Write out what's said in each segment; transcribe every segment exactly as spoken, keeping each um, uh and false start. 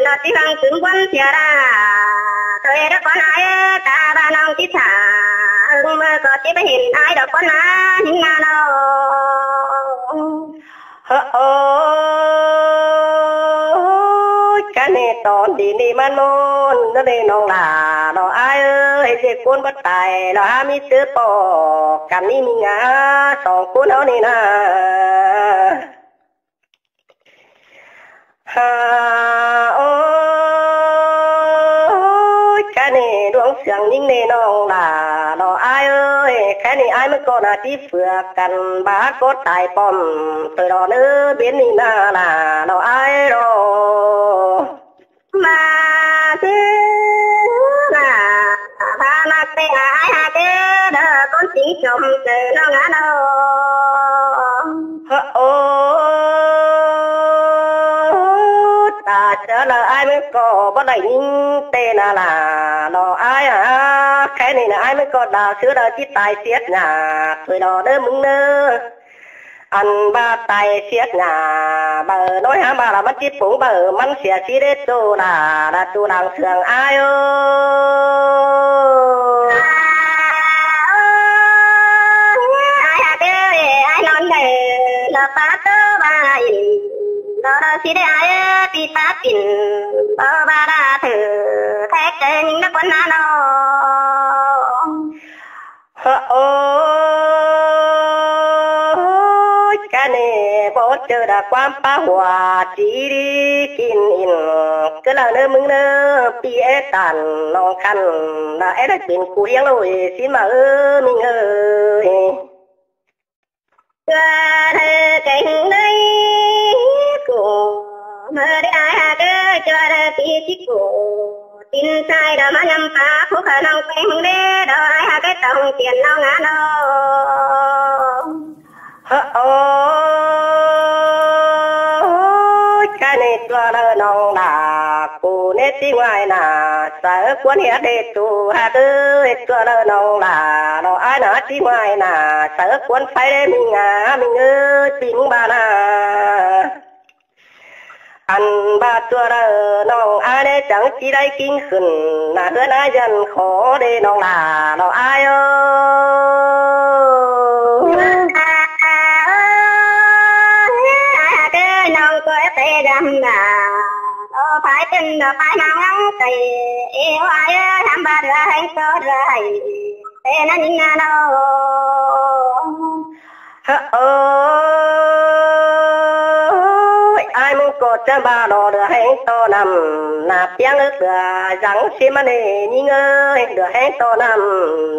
Đọt ti hăng tứm ꞌquám sia đa, ꞌtoi đa ꞌcón ai, ta ba ꞌnọng ti thả, ꞌmưa ꞌcọ ti báu hên ai đọt ꞌcón ai, ꞌnhính ꞌna lo. Hơ, ôi, cá nê tỏn đi đi ꞌmắn ꞌmôn, ꞌnớ đi ꞌnọng lả, lo ai ơi, ꞌdệt ꞌcốn báu tai, lo hák ꞌmí ꞌtứ ꞌpọ căn ꞌnị ꞌmí ngả, song ꞌcốn ꞌháu ꞌnị ꞌna. Hả, ôi, cá nê đuống siêng ꞌnhính ꞌnê ꞌnọng lả, lo ai ơi, cá nê ai ꞌmá ꞌcọ ꞌna ti phưa căn, báu ꞌcọ tai pom, ꞌtoi lo ꞌnớ bến ꞌnị ꞌna lả, lo ai lo. ꞌMá ꞌtứ ꞌna, ba ꞌmặc ꞌtẹ ai hák ꞌtẹ, đa ꞌcốn ꞌchính chom ꞌtẹ ꞌnọng ngả lo. Hơ, ôi, ta ꞌchớ đa ai ꞌmá ꞌcọ báu đảy ꞌnhính ꞌtẹ ꞌna lả, lo ai hả, cá nê ꞌna ai ꞌmá ꞌcọ đa ꞌsứ đa ti tai siết ꞌna, ꞌtoi lo ꞌnớ ꞌmứng ꞌnớ. Ăn ꞌva tai siết ꞌna, báu ꞌnọi hả ꞌva là ꞌmắn ti pung báu ꞌmắn sia ꞌsứ đé ꞌchu lả, đa ꞌchu lăng siêng ai ơi. Ai hák ơi, ai ꞌnón đảy, lo pá ꞌtố ba in, lo lo ꞌsứ đé ai, pi pá pin, lo ba đa thử, thét ꞌchớ ꞌnhính đa ꞌcốn ꞌna lo. Hơ, ôi, cá nê báu ꞌchớ đa ꞌquám pá hua ꞌchí đi kin in, ꞌcứ lăng ꞌnớ ꞌmứng ꞌnớ, pi é tản ꞌnọng khăn, đa é đảy pên ꞌcu ꞌhiếng ꞌlội ꞌsịn ꞌva ơ ꞌmí ꞌnhính ơi. Chua đa kéng đảy ꞌcu, ꞌmưa đảy ai hák ꞌtẹ, chua đa pi ꞌchí ꞌcu. Tin sai đa ꞌmá ꞌnhăm pá, phú khả ꞌnọng peng đé, đa ai hák ꞌtẹ tỏng tiên ꞌnọng ngả lo. Hơ, ôi, cá nê ꞌchua đa ꞌnọng lả, ꞌcu ꞌnê ti ꞌngoái ꞌna, sáư ꞌcốn ꞌhiệt đé ꞌchu hák ơi, ꞌchua đa ꞌnọng lả, lo ai ꞌna ti ꞌngoái ꞌna, sáư ꞌcốn pháy đé ꞌmí ngả, ꞌmí ꞌnhính ơi, ꞌpi ꞌmứng ba ꞌna. Ăn ꞌva ꞌchua đa ꞌnọng ai đé chắng ꞌchí đảy kin khửn, ꞌna ꞌhướn ai dăn khó đé ꞌnọng lả, lo ai ơi. Ai hák ơi, ꞌnọng ꞌcọ ꞌtẹ dăm đa, lo pháy pên đa pháy ꞌmá ngắng ꞌtẹ, ê ꞌhụ ai ơi, hăm ba đa ꞌhéng ꞌtọ đa ai, ꞌtẹ ꞌna ꞌnhính ꞌna lo. Hơ, ôi, ai ꞌmứng ꞌcọ ꞌchớ ba lo đa ꞌhéng ꞌtọ ꞌnặm, ꞌna piếng ước đa dăng ꞌsịn ꞌmắn ê ꞌnhính ơi, đa ꞌhéng ꞌtọ ꞌnặm,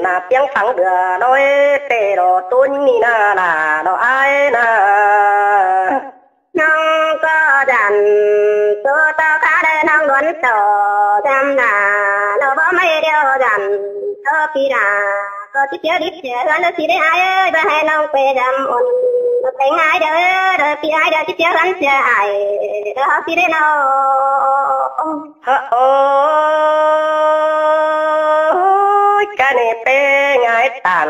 ꞌna piếng phắng đa ꞌnọi ꞌtẹ lo ꞌtố ꞌnhính ꞌnị ꞌna lả, lo ai ꞌna. ꞌNọng ꞌcọ dăn, ꞌtố ꞌtọ khả đé ꞌnọng đuôn ꞌtọ, dăm ꞌna, lo báu ꞌmí điêu dăn, ꞌtố pi đa, ꞌcọ ꞌchí piếng đít sia ꞌhướn ꞌlớ ꞌsứ đé ai ơi, báu hảư ꞌnọng pê dăm ôn, lo peng ai đa, đa pi ai đa ꞌchí piếng ꞌhướn sia ai, đa ꞌhụ ꞌsứ đé lo. Hơ, ôi, cá nê pé ngái tản,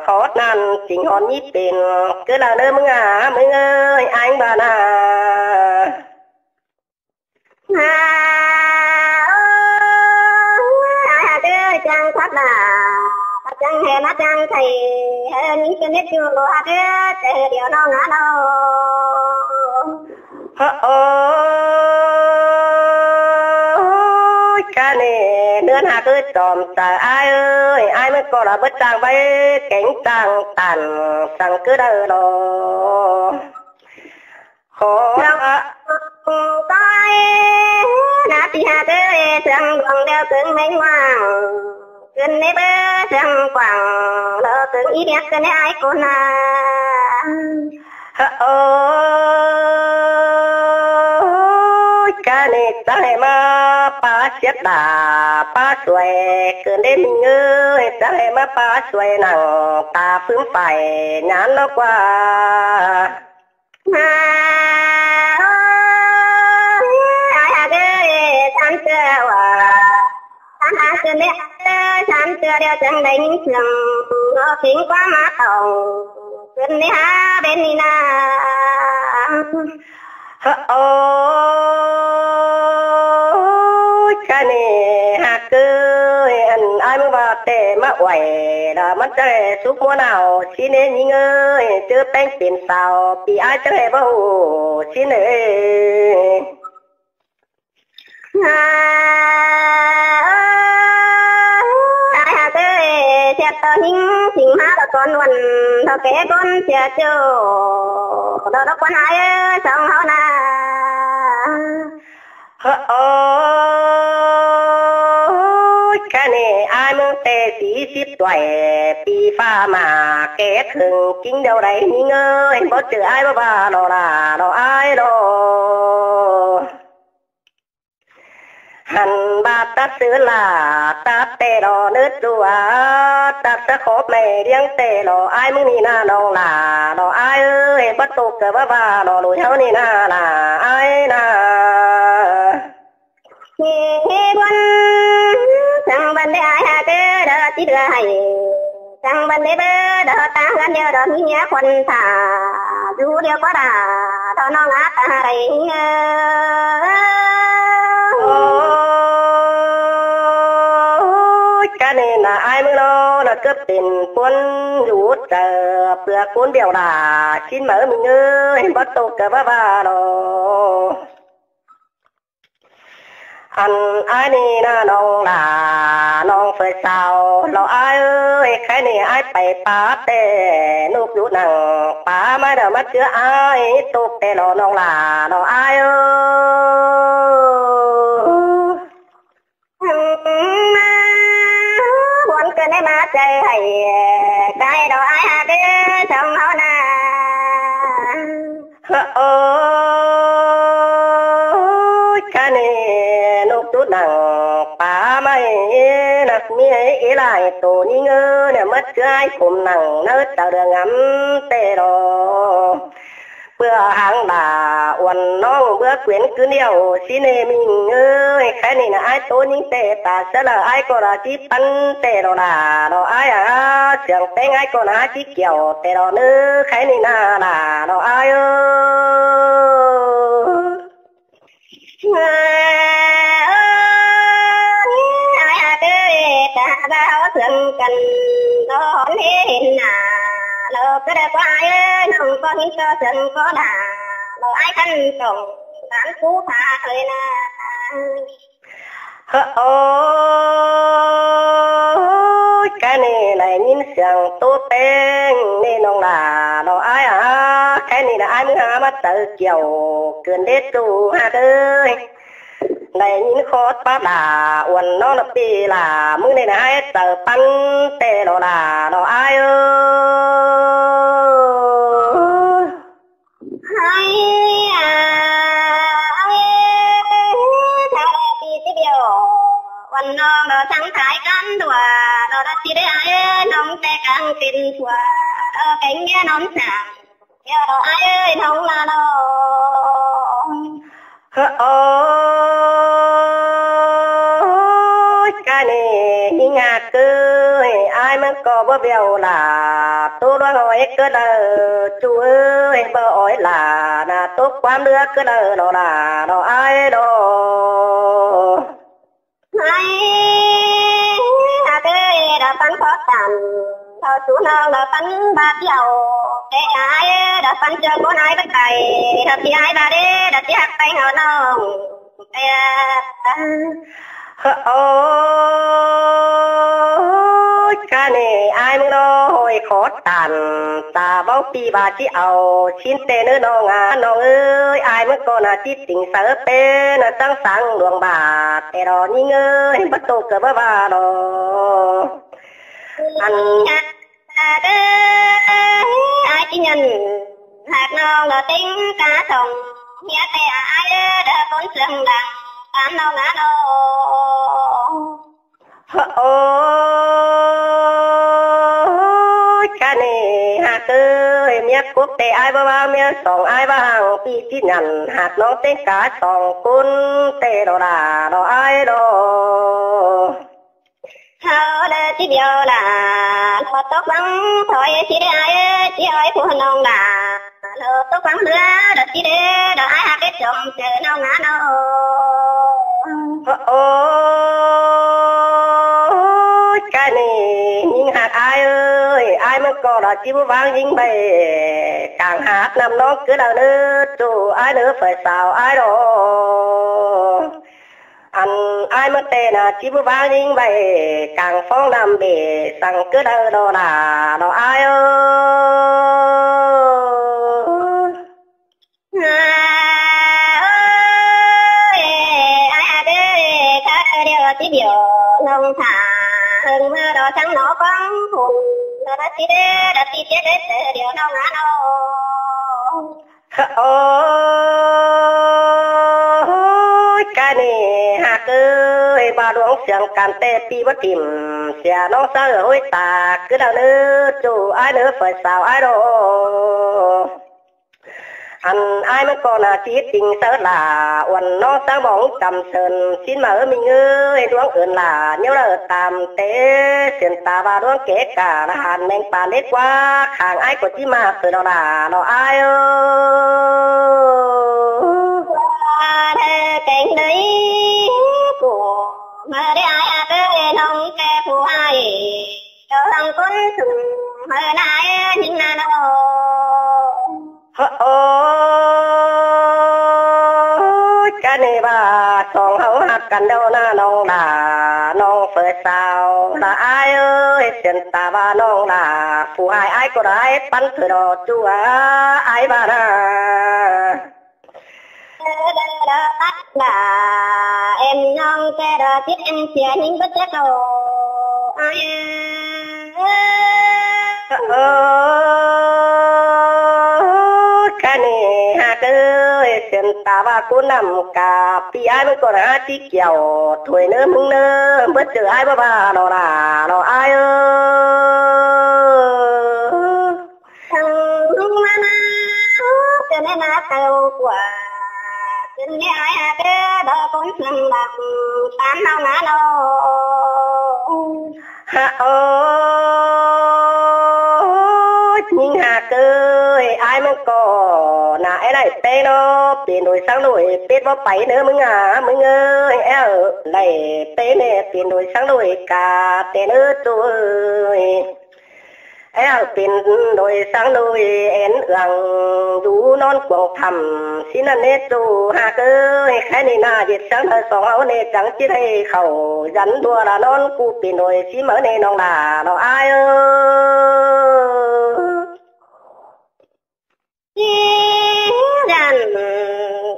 khó ꞌnặn chính hòn ꞌnị pên, ꞌcứ lăng ꞌnớ ꞌmứng ꞌna, ꞌmứng ơi, ai ꞌmứng ba ꞌna. Hả, ôi, ai hák ơi, chắng khắp đa, chắng hên ꞌna chắng thảy, hên ꞌnhính ꞌcọ ꞌnét ꞌchu lo hák ơi, ꞌtẹ điêu ꞌnọng ngả lo. Hơ, ôi, cá nê, ꞌnươn hák ơi, tỏm ꞌtẹ ai ơi, ai ꞌmá ꞌcọ đa báu chắng ꞌvạy, kéng chắng tản, săng ꞌcứ đa lo. Khó ꞌna. Tói, ꞌna ti hák ơi, săng đuông điêu ꞌcứng ꞌmếng ꞌmáng. ꞌCứn ꞌnị báu săng quảng, lo ꞌcứng í điếc ꞌcứn ꞌnị ai ꞌcốn ꞌna. Hơ, ôi, cá nê chắng hảư ꞌmá pá siếc đa, pá suối, ꞌcứn đé ꞌmí ꞌnhính ơi, chắng hảư ꞌmá pá suối nẳng, ta phưm phải, nhắn lo ꞌquá. Hả, ôi, ai hák ơi, săng ꞌtưa ꞌva, săng hák ꞌcứn đé, săng ꞌtưa điêu chắng đảy ꞌnhính siêng, lo khính ꞌquám ꞌmá tỏng, ꞌcứn đé hả bến ꞌnị ꞌna. Hơ, ôi. ꞌnị ꞌhặc ới, ăn ải ꞌmứng ꞌva ꞌtẹ ꞌmá uối, lỏ ꞌmắn ꞌchá ꞌhế súc ꞌmúa nảo, ꞌsịn ꞌnị ꞌnhính ới, ꞌchớ ꞌpéng pên sáo, ꞌpi ải ꞌchá ꞌhế báu, ꞌsịn ới. Ải ꞌhặc ới, sia ꞌtọ ꞌnhính sính ꞌmá ꞌtọ ꞌcón ꞌmuôn, ꞌtọ kẻ ꞌcốn sia ꞌchớ, ꞌtọ ꞌcốn ải ới, song ꞌháu ꞌna. Hơ, ôi, ké ꞌnị ải ꞌmứng ꞌtẹ sí síp ꞌtoi, ꞌpi ꞌphạ ꞌmá kẻ khửn ꞌchính điêu đảy ꞌnhính ới, báu ꞌchư ải báu ꞌva lỏ ꞌla, lỏ ải lỏ. Hăn ꞌva tắt ꞌsứ ꞌla, tắt ꞌtẹ lỏ ꞌnớ ꞌchua, tắt ꞌsứ khóp ꞌmạy ꞌliếng ꞌtẹ lỏ ải ꞌmứng ꞌnị ꞌna ꞌnọng ꞌla, lỏ ải ới, báu ꞌtộc ꞌcọ báu ꞌva lỏ lui ꞌháu ꞌnị ꞌna ꞌla, ải ꞌna. Hê, hê, ꞌmuôn, săng băn đê ải ꞌhặc ới, đa ꞌtí đa ꞌhạy, săng băn đê bơ, đa ta ꞌhướn điêu, đa ꞌmí ꞌnhá khuôn thả, dú điêu ꞌquá đa, đa ꞌnọng ꞌnạ ta đảy ꞌhịn ới. Ôi, ké ꞌnị ꞌna ải ꞌmứng ꞌnọ, ꞌna ꞌcọ pên ꞌcốn dú chaư, ꞌpưa ꞌcốn bẻo đa, ꞌsịn máư ꞌmí ới, báu ꞌtộc ꞌcọ báu ꞌva lỏ. Ăn ải ꞌnị ꞌna ꞌnọng ꞌla, ꞌnọng ꞌphới sáo, lỏ ải ới, ké ꞌnị ải pay pá ꞌtẹ, ꞌnộc dú nẳng pá ꞌmá đa ꞌmá ꞌchưa ải, ꞌtộc ꞌtẹ lỏ ꞌnọng ꞌla, lỏ ải ới. Ăn ꞌmá, ꞌmuôn ꞌcọ đảy ꞌmá chaư ꞌhạy, cai lỏ ải ꞌhặc ới, song ꞌháu ꞌna. Hơ, ôi, ké ꞌnị ꞌnộc dú nẳng pá ꞌmá ꞌnị, ꞌnặc ꞌmí ꞌhế lai tô ꞌnhính ới, ꞌnị ꞌmá ꞌchưa ải khum nẳng ꞌnớ chaư đa ngắm ꞌtẹ lỏ. ꞌPưa háng đa uôn ꞌnọng báu quyến ꞌcứn điêu, ꞌsịn ꞌnị ꞌmí ꞌnhính ới, ké ꞌnị ꞌna ải tô ꞌnhính ꞌtẹ ta ꞌsớ lỏ ải ꞌcọ đa ꞌchí păn ꞌtẹ lỏ ꞌla, lỏ ải a, siêng ꞌpéng ải ꞌcọ ꞌna ꞌchí kiẻo ꞌtẹ lỏ ꞌnớ, ké ꞌnị ꞌna ꞌla, lỏ ải ới. Ải ꞌhặc ới, ta ꞌva ꞌháu sương căn, lỏ hón ꞌhế hên ꞌna, lỏ ꞌcọ đa ꞌquá ải ới, ꞌnọng ꞌcọ ꞌhịn ꞌcọ sương ꞌcọ đa, lỏ ải căn tỏng, tán cú pha thôi ꞌna. Hơ, ôi, ké ꞌnị đảy ꞌnhính siêng tô ꞌpéng ꞌnị ꞌnọng ꞌla, lỏ ải a, ké ꞌnị ꞌna ải ꞌmứng ꞌhá ꞌmá chaư kiẻo, cươn đế ꞌchu ꞌhặc ới. Đảy ꞌnhính khót pá ꞌla, uôn ꞌnọng ꞌna ꞌpi ꞌla, ꞌmứng ꞌnị ꞌna ải chaư păn ꞌtẹ lỏ ꞌla, lỏ ải ới. Ải a, ải, ta đa ꞌpi ꞌchí điêu, uôn ꞌnọng lỏ săng thái căn đua, lỏ đa ꞌchí đé ải, ꞌnọng ꞌtẹ cang pên phua, lỏ kéng ꞌnhá ꞌnọng săng, điêu lỏ ải ới, ꞌnọng ꞌla lỏ. Hơ, ôi, ké ꞌnị ꞌnhính ꞌhặc ới, ải ꞌmá ꞌcọ báu bẻo ꞌla, tô ꞌluống ói ꞌcọ đaư, ꞌchu ới, báu ói ꞌla, ꞌna tô ꞌquám ꞌlứa ꞌcọ đaư, lỏ ꞌla, lỏ ải lỏ. Ải ꞌhặc ới, đa păn khót tản, thảu sú ꞌnọng đa păn bát điêu, ké ải đa păn ꞌchưa ꞌcốn ải bát tai, đa ꞌpi ải bát đế, đa ꞌchí ꞌhặc ꞌpéng ꞌháu ꞌnọng. Hơ, ôi, ké ꞌnị ải ꞌmứng ꞌnọ ꞌhội khót tản, ta báu ꞌpi ꞌva ꞌchí au, ꞌsịn ꞌtẹ ꞌnớ ꞌnọng a, ꞌnọng ới, ải ꞌmá ꞌcọ ꞌna ꞌchí tỉng saư pên, ꞌna sắng sắng luông bát, ꞌtẹ lỏ ꞌnhính ới, báu ꞌtộc ꞌcọ báu ꞌva lỏ. Ăn ꞌhặc ới, ải ꞌchí nhẳn, ꞌhặc ꞌnọng lỏ ꞌtếng cá song, ꞌnhá ꞌtẹ ải đa ꞌcốn sương lăng, tán ꞌnọng ꞌna lỏ. Hơ, ôi, ké ꞌnị ꞌhặc ới, ꞌmía cốc ꞌtẹ ải báu ꞌva, ꞌmía song ải báu hăng, ꞌpi ꞌchí nhẳn, ꞌhặc ꞌnọng ꞌtếng cá song ꞌcốn ꞌtẹ lỏ ꞌla, lỏ ải lỏ. ꞌHáu đa ꞌchí điêu ꞌla, lỏ tốc vắng thôi ꞌchí đé ải, ꞌchí ói phua ꞌnọng ꞌla, lỏ tốc vắng ꞌlứa, đa ꞌchí đé, đa ải ꞌhặc ới, chom chaư ꞌnọng ꞌna ꞌnọng. Ơ, ôi, cái này nhính hạc ai ơi, ai ꞌmứng ꞌcọ là ꞌchí báu ꞌváng ꞌnhính ꞌvạy. Cảng hạt năm ꞌnóng cứ đau ꞌnớ, ꞌchu ai ꞌnớ phải xảo ai đó. Ăn ai ꞌmứng ꞌtẹ nả ꞌchí báu ꞌváng ꞌnhính ꞌvạy, cảng phóng năm bể săng cứ đau đó là đó ai ơi. Ơ, ôi, ai à, đê, cá, điêu, tí, điêu, nông thả, hưng, mưa, đó, trắng, nó, quang, hùng, đó, đó, tí, đê, đó, tí, chết, đê, tê, điêu, nông, á, nó. Ơ, ôi, cái này, hạc ơi, ba đuống siang căn ꞌtẹ pi bá tìm, sia ꞌnóng ꞌsớ ꞌhới ta, cứ đau ꞌnớ, ꞌchu ai ꞌnớ phải xảo ai đó. Ăn ai ꞌmứng ꞌcọ nả ꞌchí ꞌtinh ꞌsớ là uôn ꞌnóng ꞌsớ bóng căm sơn, ꞌsịn ꞌmá ꞌmí ꞌngới, đuống ưn là ꞌnéo đaư tam ꞌtẹ, siên ta ꞌva đuống kẻ cả là hàn meng pàn đế ꞌquá, khang ai ꞌcọ ꞌchí ꞌmá sửa đó là nó ai ơ. Ơ, đê, kéng đê, ꞌcọ, ꞌmá đê ai à, đê, nông ꞌtẹ phủ ai. Tơ hăng ꞌcốn sung hơi nai nhính na nô. Ơ, ơ, cái này ba song hảư hạc căn đâu na nông là nông phải xảo là ai ơi, siên ta ba nông là phủ hai ai ꞌcọ đảy pắn thời đó ꞌchu ai ba na. Đơ, đơ, đơ, ắt là em nong ꞌtẹ đơ, tít em sia ꞌnhính bớt chết đồ. Ai, ơ, cái này hạc ơi, siên ta ba ꞌcốn năm cả pi ai ꞌmứng ꞌcọ nả ꞌchí kiẻo, thôi ꞌnớ ꞌmứng ꞌnớ, bớt chư ai ba ba đó là đó ai ơ. Thăng ꞌmá na, ơ, tơ ꞌnê na tơ ꞌcọ, tơ ꞌnê ai à, đê, đơ, ꞌcốn sưng đăm, tám nông ngá nô. Hả, ơ, nhính hạc ơi, ai ꞌmứng ꞌcọ nả é đảy pé nó, pên đuổi sáng đuổi, pết báu pay ꞌnớ ꞌmứng à, ꞌmứng ơi, é ơ, đảy pé ꞌnê, pên đuổi sáng đuổi cả, pên ꞌnớ ꞌchu ơi. É ơ pên đuổi sáng đuổi én ương dú ꞌnón cuông thăm, ꞌsịn ꞌnặn ꞌnê ꞌchu hạc ơi, khái ꞌnị na ꞌdệt sáng đuổi song ꞌháu ꞌnê chắng ꞌchí đảy khảu dắn đua là ꞌnón ꞌcú pên đuổi ꞌsịn ꞌmá ꞌnê nông là nó ai ơ. Dăn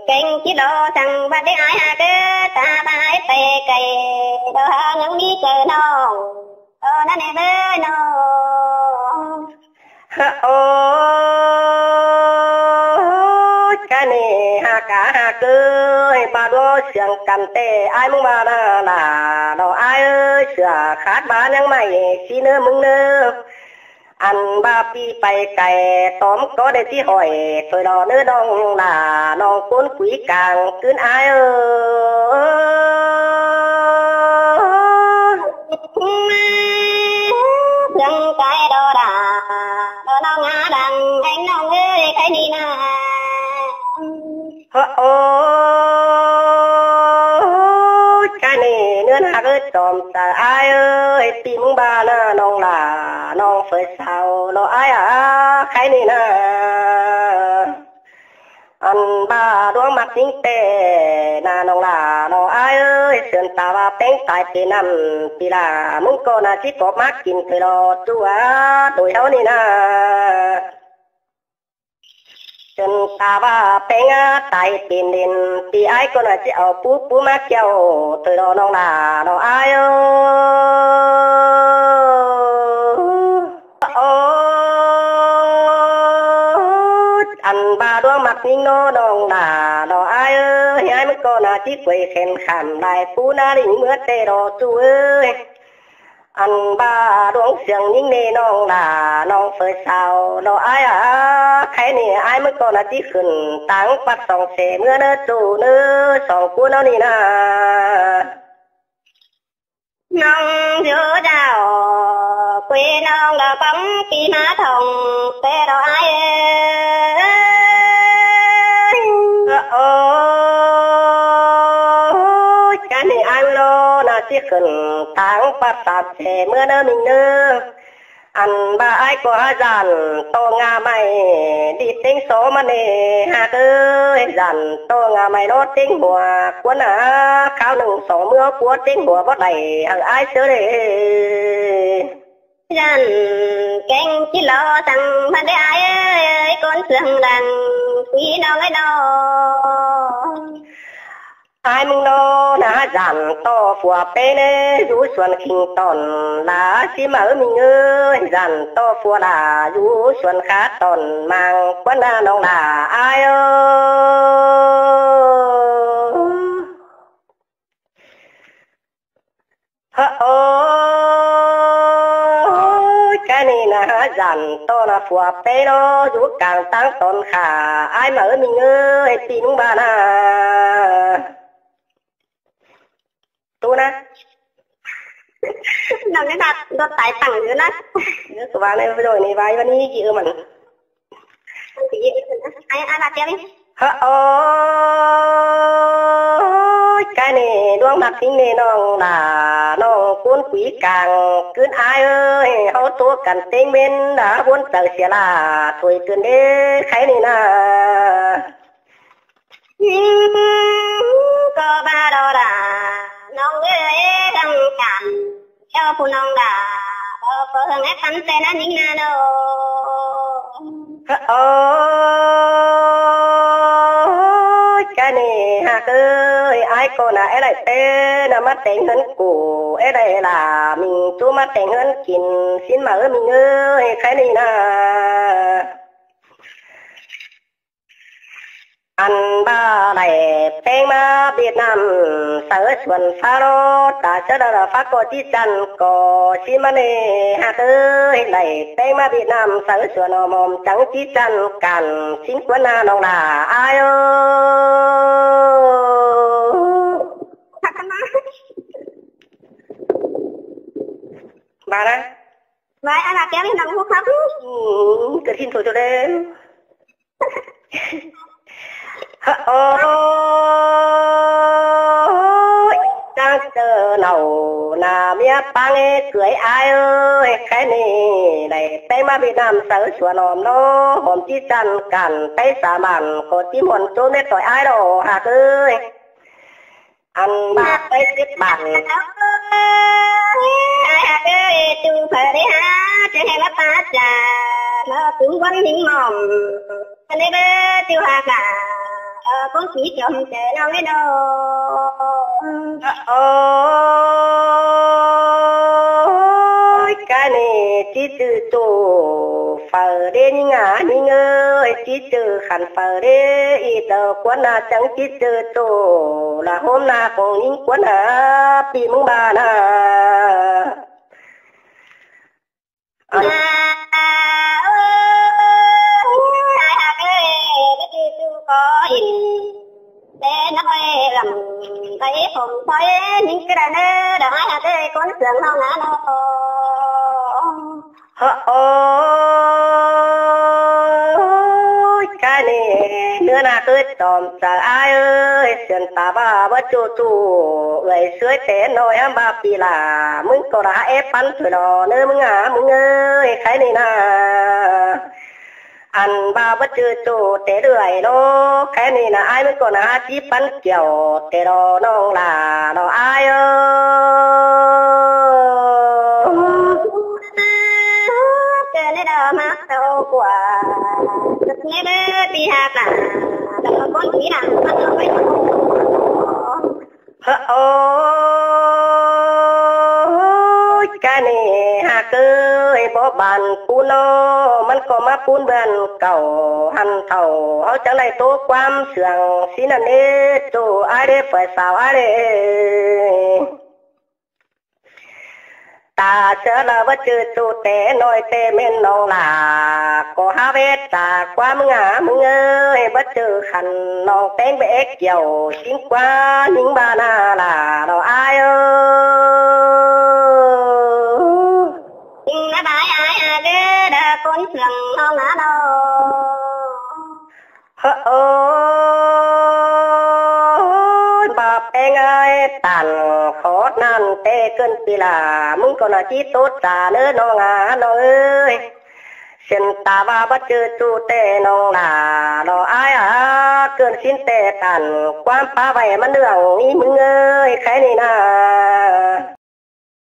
kéng ꞌchí đo săng bát đế ai hạc ơ, ta bái pay cay đo hăng ꞌmí chaư nông, ơ, ꞌnặn ꞌnê bơ nông. Hả, ơ, cái ꞌnị hạc à hạc ơi, ba đuống siang căn ꞌtẹ ai ꞌmứng ba na là nó ai ơi, sửa khát ba ꞌnhắng ꞌmạy ꞌsịn ꞌnớ ꞌmứng ꞌnớ. Ăn ba pi pay cay tóm có đê ꞌchí hỏi, thôi đó ꞌnớ nông là nông ꞌcốn quí cang ꞌcứn ai ơ. Dăng cay đó đà, đó nông ngá đăng, anh nông ơi, cái đi na. Hơ, ơ, cái ꞌnị ꞌnứa hạc ơ, chom ta ai ơi, pi ꞌmứng ba na nông là nông phải xảo nó ai à, cái ꞌnị na. Ăn ba đuống ꞌmặc ꞌnhính ꞌtẹ na nông là nó ai ơi, siên ta ba péng tai pên năm, pi là ꞌmứng ꞌcọ na ꞌchí cóp ꞌmá kin thời đó ꞌchu á, đuổi ꞌháu ꞌnị na. Siên ta ba péng á, tai pên đên, pi ai ꞌcọ na ꞌchí au pú pú ꞌmá kiêu, thời đó nông là nó ai ơ. Ơ, ăn ba đuống ꞌmặc ꞌnhính nó nông là nó ai ơ, ai ꞌmứng ꞌcọ na ꞌchí quay khen khảm lai pú ná đinh ꞌmứa ꞌtẹ đó ꞌchu ơi. Ăn ba đuống siang ꞌnhính ꞌnê nông là nông phải xảo nó ai à, cái ꞌnị ai ꞌmứng ꞌcọ na ꞌchí khửn táng pắt song se ꞌmứa ꞌnớ ꞌchu ꞌnớ song ꞌcốn ꞌnớ ꞌnị na. Nông dú đảo quê nông đảo bóng pi má thòng ꞌtẹ đó ai ơi. Ơ, ơ, cái ꞌnị ꞌchí khửn táng pát sáp ꞌchẹ ꞌmứa ꞌnớ ꞌminh ꞌnớ. Ăn ꞌva ải ꞌcọ hák dản ꞌto ngả ꞌmạy đi ꞌtếng so ꞌmắn ꞌnê ꞌhặc ới, dản ꞌto ngả ꞌmạy ꞌnớ ꞌtếng hua. Cuốn ꞌnạ kháo ꞌnưng so ꞌmứa ꞌpúa ꞌtếng hua báu đảy hảư ải ꞌsớ ꞌlế. Dản kéng ꞌchí lo săng ꞌmắn đé ải ới, ꞌcốn sương lăng ꞌpi ꞌnọng ới ꞌnớ. Ải ꞌmứng ꞌnớ ꞌnạ dản ꞌto phua pé ꞌnớ dú suôn khing tỏn, lả ꞌsí ꞌmá ꞌminh ới, dản ꞌto phua lả dú suôn khá tỏn mang cuốn ꞌnạ ꞌnọng lả ải ới. Hơ ôi, cái ꞌnị ꞌnạ dản ꞌto ꞌnạ phua pé ꞌnớ dú cang táng tỏn khả ải ꞌmá ới ꞌminh ới, pi ꞌmứng ꞌva ꞌnạ. ꞌTu ꞌnạ. ꞌNọng ꞌnị ꞌnạ, đột tải tăng dữ ꞌnạ. Dứa ꞌcọ ꞌva ꞌnị, ꞌva ꞌnị, ꞌva ꞌnị ꞌchí ư mẳn. Ai, ai, ꞌva ꞌchí ꞌnị. Hơ ôi, cái ꞌnị ꞌluống ꞌmặc thính ꞌnị ꞌnọng lả, ꞌnọng ꞌcốn quí cang ꞌcứn ải ới, ꞌháu ꞌtố căn ꞌtếng ꞌmến đa ꞌvốn chaư sia lả, thôi ꞌcứn đế, cái ꞌnị ꞌnạ. ꞌCọ ꞌva đó lả, ꞌnọng ới, đang cản, eo phủ ꞌnọng lả, ơ, ꞌcọ hương ép tắn tên ꞌnị ꞌnạ ꞌnớ. Hơ ôi, cái ꞌnị ꞌhặc ới, ải ꞌcọ ꞌnạ é đảy pé ꞌnạ ꞌmá téng ꞌhướn củ, é đảy lả ꞌminh ꞌtú ꞌmá téng ꞌhướn kin, sín ꞌmá ới ꞌminh ới, cái ꞌnị ꞌnạ. Ăn ꞌva đảy ꞌpéng ꞌmá Việt Nam, sáư suôn phá ꞌló, ta ꞌchớ đa đa phá ꞌcọ ꞌchí chăn ꞌcọ ꞌchí ꞌmắn ꞌnê ꞌhặc ới, đảy ꞌpéng ꞌmá Việt Nam, sáư suôn ỏm ỏm chắng ꞌchí chăn cản, sín cuốn ꞌnạ ꞌnọng lả ải ới. Khắc khăn ꞌnạ. ꞋVa ꞌnạ. Vay, ải ꞌva kéng ꞌnọng ꞌhụ khắc. Ừ, ꞌcọ thìn thôi thôi đấy. Hơ ôi, chắng ꞌchớ nảu ꞌnạ ꞌmía ꞌpáng ới, cưới ải ới, cái ꞌnị đảy ꞌpéng ꞌmá Việt Nam, sáư suôn ỏm ꞌló, ỏm ꞌchí chăn cản, pé sa mản ꞌcọ ꞌchí muôn ꞌchớ mết ꞌtoi ải ꞌló ꞌhặc ới. Ăn ꞌva pé chết bản. Ai ꞌhặc ới, ꞌchu phở đế hả, chứ hẹn ꞌmá pá chả, nó cũng quấn hính mỏng. Cái ꞌnị bơ, ꞌchu ꞌhặc lả, ơ, ꞌcốn quí chom chớ ꞌnọng ới ꞌnớ. Ôi, cái ꞌnị ꞌchí ꞌchư ꞌchu phở đế ꞌnhính ꞌnạ ꞌnhính ới, ꞌchí ꞌchư khăn phở đế, ꞌí tơ cuốn ꞌnạ chắng ꞌchí ꞌchư ꞌchu, lả ꞌhôm ꞌnạ ꞌcóng ꞌnhính cuốn ꞌnạ, pi ꞌmứng ꞌva ꞌnạ. Ăn ꞌva ꞌchư ꞌchu ꞌcọ ꞌhịn, té ꞌnọng ới lăm, cái phông thôi, ꞌnhính ꞌcọ đảy ꞌnớ, đảy ải ꞌhặc ới, ꞌcốn sương ꞌnọng ꞌnạ ꞌnớ. Hơ ôi, cái ꞌnị ꞌnớ ꞌnạ ới, tỏm chaư ải ới, sươn ta ꞌva báu ꞌchu ꞌchu, ới ꞌsứa té ꞌnọi ꞌhăm ꞌva pi lả, ꞌmứng ꞌcọ lả hák ép pắn thôi lo ꞌnớ ꞌmứng ꞌnạ ꞌmứng ới, cái ꞌnị ꞌnạ. Ăn ꞌva báu ꞌchu ꞌchu té đuổi lo, cái ꞌnị ꞌnạ ải ꞌmứng ꞌcọ ꞌnạ hák ꞌchí pắn kiẻo té lo ꞌnọng lả lo ải ới. Kơ ꞌnị đa ꞌmá tâu ꞌquá, ꞌnị bơ pi ꞌhặc lả, đa ꞌcốn quí lả, ꞌmá tâu ꞌquá. Hơ ôi, cái ꞌnị ꞌhặc ới, báu bản ꞌcốn ꞌnớ, ꞌmắn ꞌcọ ꞌmá ꞌcốn bản cảu, hăn thảu ꞌháu chắng đảy ꞌtố ꞌquám sương, sín ăn ꞌnị ꞌchu ải đế, phải sao ải đế. Ta ꞌchớ lả báu ꞌchu ꞌchu té ꞌnọi té ꞌmen ꞌnọng lả, ꞌcọ hák vết ta ꞌquám ꞌmứng ꞌnạ ꞌmứng ới, báu ꞌchu khăn ꞌnọng ꞌpéng báu ép kiẻo, sính ꞌquá ꞌnhính ꞌva ꞌnạ lả lo ải ới. Bái bái ải ꞌhặc ới, đa ꞌcốn sương ꞌnọng ꞌnạ ꞌnớ. Hơ ôi, ꞌva Ê ơi, tản khó nan té ꞌcợn pi la, ꞌmứng ꞌcọ nả ꞌchí ꞌtố ta ꞌnớ ꞌnọng a, ꞌnọng ơi. ꞌSịn ta ꞌva báu ꞌchư ꞌchu té ꞌnọng lả lo ai a, ꞌcợn ꞌsịn té tản ꞌquám pá vảy ꞌmắn ꞌnưng ꞌí ꞌmứng ơi, kháy ꞌnị na.